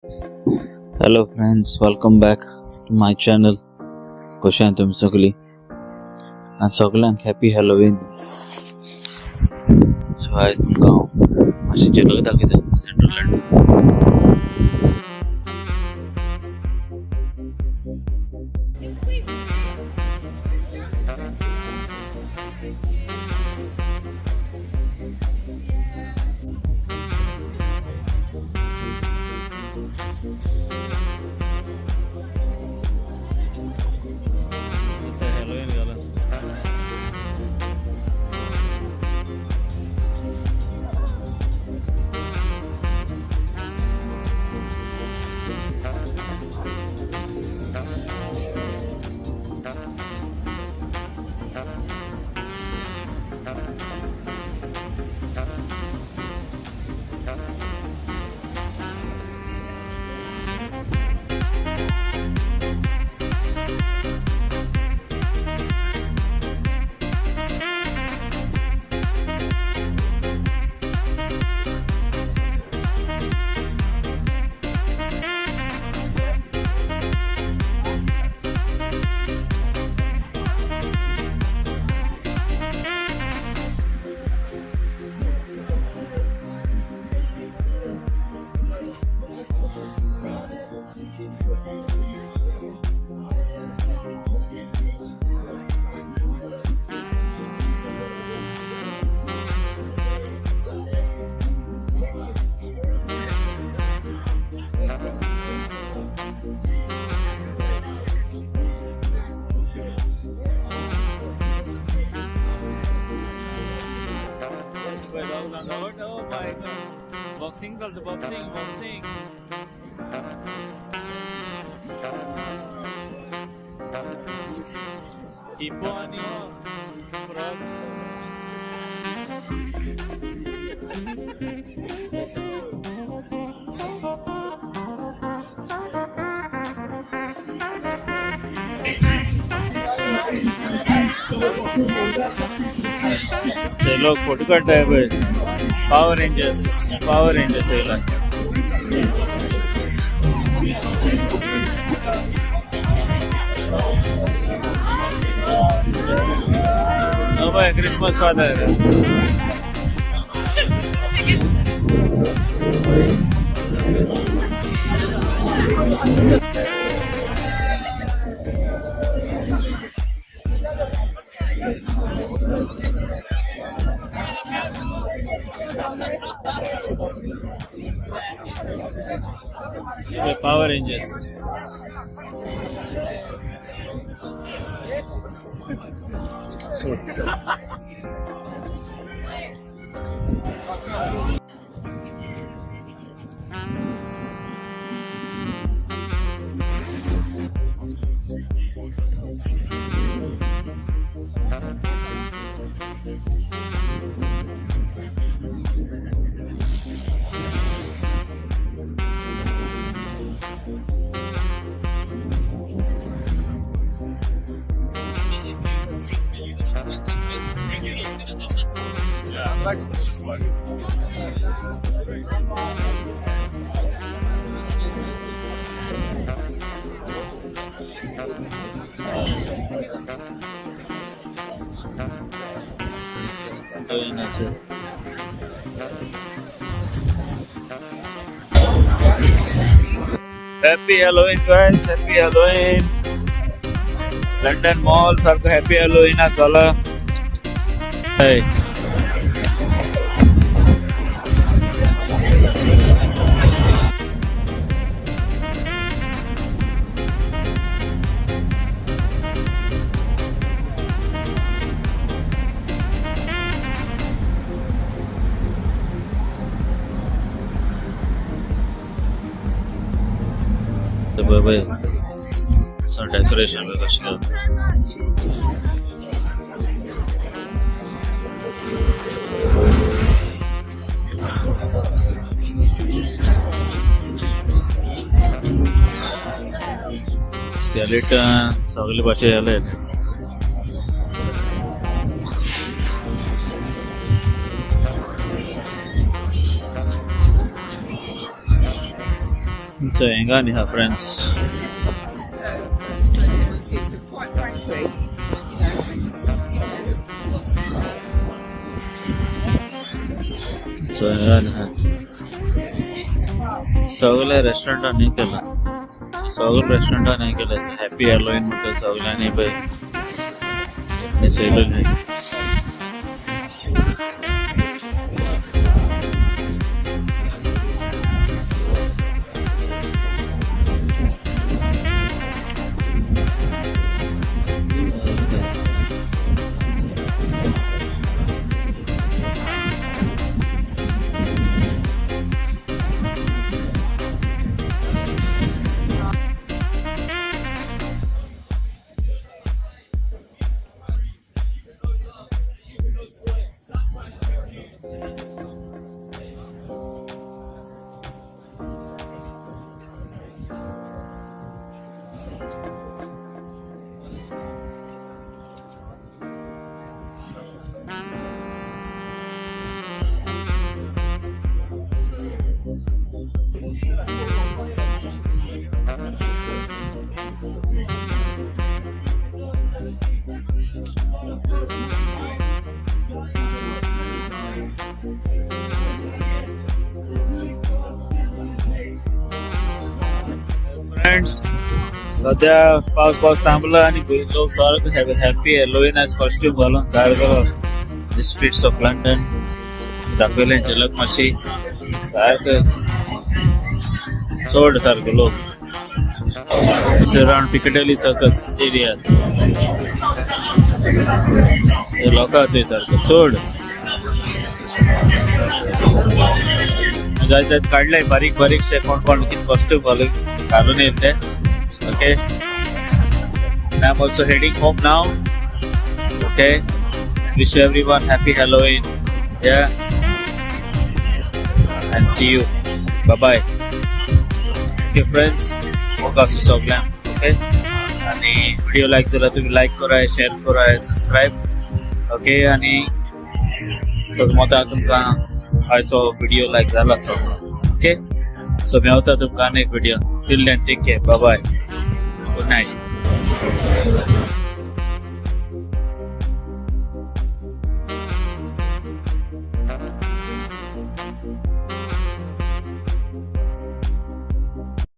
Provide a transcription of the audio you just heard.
Hello friends, welcome back to my channel. कशें आहा तुमी सगळीं आनी सगल्यांक हॅपी हॅलोवीन. सो आयज तुमकां हांव मातशें झलक दाखयता सेंट्रल लंडन. Halloween घाला. Oh my God. Boxing चलता, boxing boxing. Hippo आनी फ्रॉग. लोक फोटो काडटाय पळय. पावर रेंजर्स, पावर रेंजर्स येयला. हो पळय क्रिसमस फादर. Power Rangers. আছে. Happy Halloween guys, happy Halloween. London mall सारखं हॅपी हॅलोईन झाला. पळय डेकोरेशन कशें. स्केलेटन सगळे भाशे जाले. So हिंगा न्ही friends. Quite frankly, you know, so हिंगा न्ही सगळे रेस्टॉरंटांनी केला, सगळे रेस्टॉरंटांनी केलं. हॅपी हॅलोईन म्हणटा सगळ्यांनी पळय न्हेसयलेलें. फ्रेंड्स, सध्या पावस पावस थांबला आणि लोक सारखं हॅपी हॅलोईन आज कॉस्ट्यूम घालून सारखं स्ट्रीट्स ऑफ लंडन दाखवले झलक मातशी. सारखं चड सारखे लोक. It's around Piccadilly Circus area. लोकांचे सारखं चड जायत जायत काडले बारीक बारीकशे कोण कोण कितें कॉस्ट्यूम घालून घालून येयले. Okay, I am also heading home now. Okay, wish everyone happy Halloween. Yeah, and see you. Bye bye. Okay friends, मोग आसूं सगल्यांक. ओके, आणि व्हिडिओ लायक जाल्यार तुम्ही लायक कराय, शेअर कराय, सबस्क्रायब. ओके, आणि समजता तुमकां आयचो व्हिडिओ लायक जाला सगळो. ओके, सो मेवता तुमकां आनी एक video. Till then, take care, bye bye, good night.